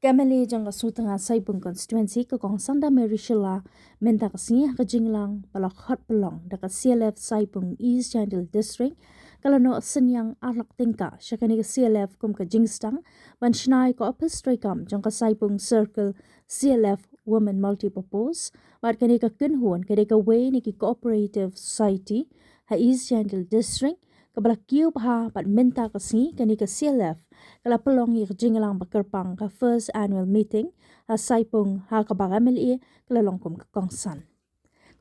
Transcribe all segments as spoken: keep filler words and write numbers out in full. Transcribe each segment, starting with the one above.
M L A jong ka Sutnga Saipung Constituency, ka Kong Santa Mary Shylla, mynta ka sngi ha ka jingïalang ba la khot pynlong da ka C L F Saipung East Jaintia District, ka la noh synñiang ar lak tyngka sha kane ka C L F kum ka jingsdang ban shna ïa ka ophis treikam jong ka Saipung Circle C L F Women Multipurpose. Bad kane ka kynhun ka dei kawei na ki cooperative society ha East Jaintia District kaba la kiew bha, bad mynta ka sngi kane ka C L F ka la pynlong ïa ka jingïalang ba kyrpang, ka first annual meeting ha Saipung, ha kaba ka M L A ka la long kum ka kongsan.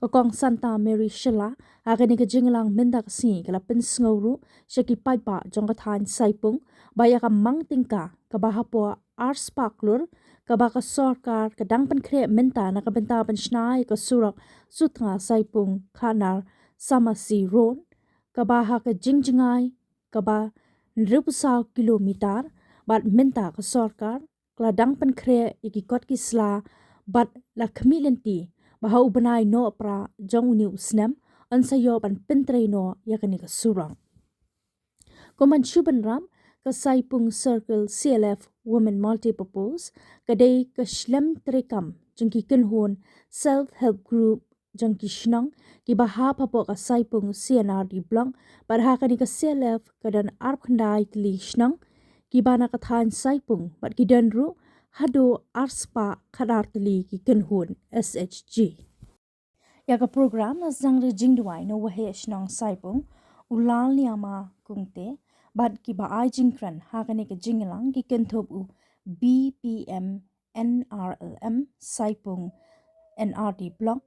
Ka Kong Santa Mary Shylla ha kane ka jingïalang mynta ka sngi ka la pynsngew ruh sha ki paidbah jong ka thaiñ Saipung ba ïa ka mang tyngka kaba hapoh ar spah klur kaba ka sorkar ka dang pynkhreh mynta na ka bynta ban shna ïa ka surok Sutnga Saipung Khanar Samasi Road, kaba ha ka jingjngai kaba hynriewphew saw kilometer, bad mynta ka sorkar ka la dang pynkhreh ïa ki kot ki sla, bad la khmih lynti ba ha u bnai Nohprah jong une u snem yn sa ïoh ban pyntrei noh ïa kane ka surok. Kum ban shu bynrap, ka Saipung Circle C L F Women Multipurpose ka dei ka shlem treikam jong ki kynhun self help group jong ki shnong kiba hap hapoh ka Saipung C and R D Block, bad ha kane ka C L F ka don arphew khyndai tylli shnong kiba na ka thaiñ Saipung, bad ki don ruh haduh ar spah khatar tylli ki kynhun S H G. Ïa ka program la sdang da ka jingduwai na u Waheh Shnong Saipung, u Lalniama Kungte, bad kiba ai jingkren ha kane ka jingïalang ki kynthup u B P M N R L M Saipung N R D Block,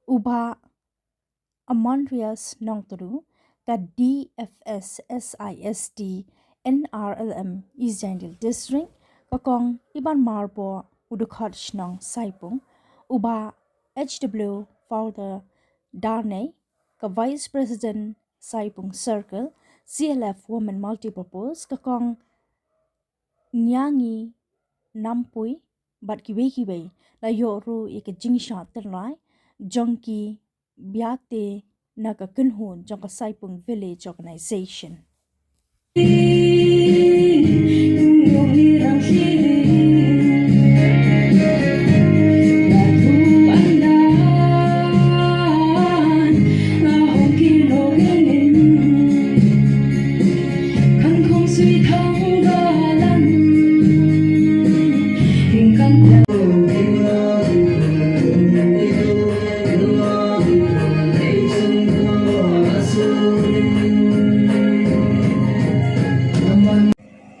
u Bah Amandrias Nongtru, ka D F S S I S T N R L M East Jaintia District, ka Kong Iban Marbo, u dkhot shnong Saipung, u Bah H W Father Darnay, ka Vice President Saipung Circle C L F Women Multipurpose, ka Kong Nyangi Nampui, bad kiwei kiwei, la ïoh ruh ïa ka jingshah tynrai jong ki biate na ka kynhun jong ka Saipung Village Organization.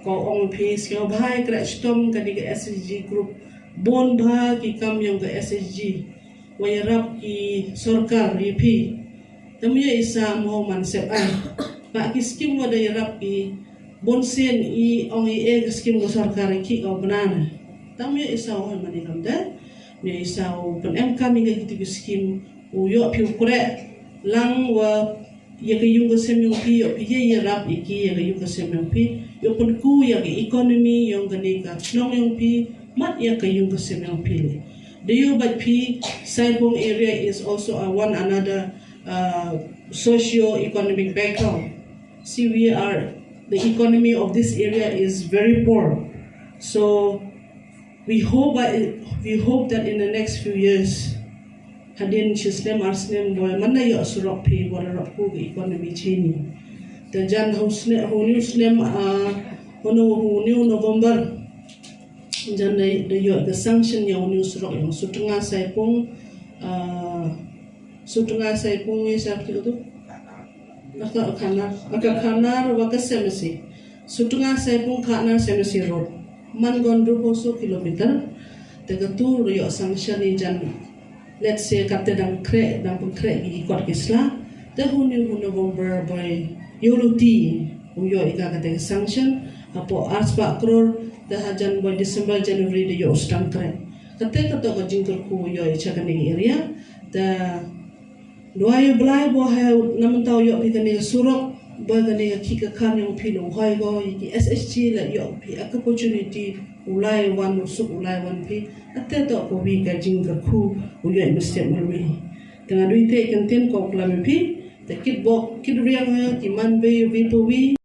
Ko ong phi sngewbha ïa khreh shitom kane ka S H G group, bun bha ki kam ïong ka S H G wa ïarap ki sorkar ïa phi. Tam ïa isa mo man sep ai. Ba ki skim wa da ïarap ki bun sien i ong i e ka skim ka sorkar i ki ka bna. Tam ïa isa o man i kam da. Ïa isa u pynem kam i ka kitu ki skim u ïoh phi u khreh lang wa ïa ka ïung ka sem ïong phi, ïoh phi ïa ïarap ïa ki ïa ka ïung ka sem ïong phi, ïoh pynku ïa ka economy ïong kane ka shnong ïong phi, mat ïa ka ïung ka sem ïong phi le. Da ïoh bad phi, Saipung area is also a one another uh, socio-economic background. See, we are, the economy of this area is very poor. So we hope, uh, we hope that in the next few years, hadien shi snem ar snem boi man na ïoh surok phi boi la rap ku ki economy chini. Te jan hu snem, hu new snem, uh, hu new, hu new November, jan da, da ïoh da sanction ïa hu new surok ïa Sutnga Saipung, uh, Sutnga Saipung ïa sa tu. Aka Khanar, aka Khanar wa ka Semesi. Sutnga Saipung Khanar Semesi Road. Man gon hynriewphew saw kilometer. Te ka tu ïoh sanction i jan. Let's say kate dang khreh, dang pynkhreh ki kot ki sla. Te hu new hu November boi ïoh luti u ïoh i ka kate sanction. Hapoh ar spah klur te hajan boi December, January te ïoh u sdang khreh. Kate kate ka jingkyrkhu u ïoh i cha kane area. Te Duwai U Blai boi ha na mynta u ïoh phi kane ka surok, boi kane ka khih ka khan ïong phi la u hoi ko, ïa ki S H G la ïoh phi ka opportunity, u lai wan u suk u lai wan phi, ate to ko wi ka jingkyrkhu u ïoh i mestep marwei. Te nga dui te kan tien ko klam phi, te kit bok, kit riang ha, ki man wei, wei po wei.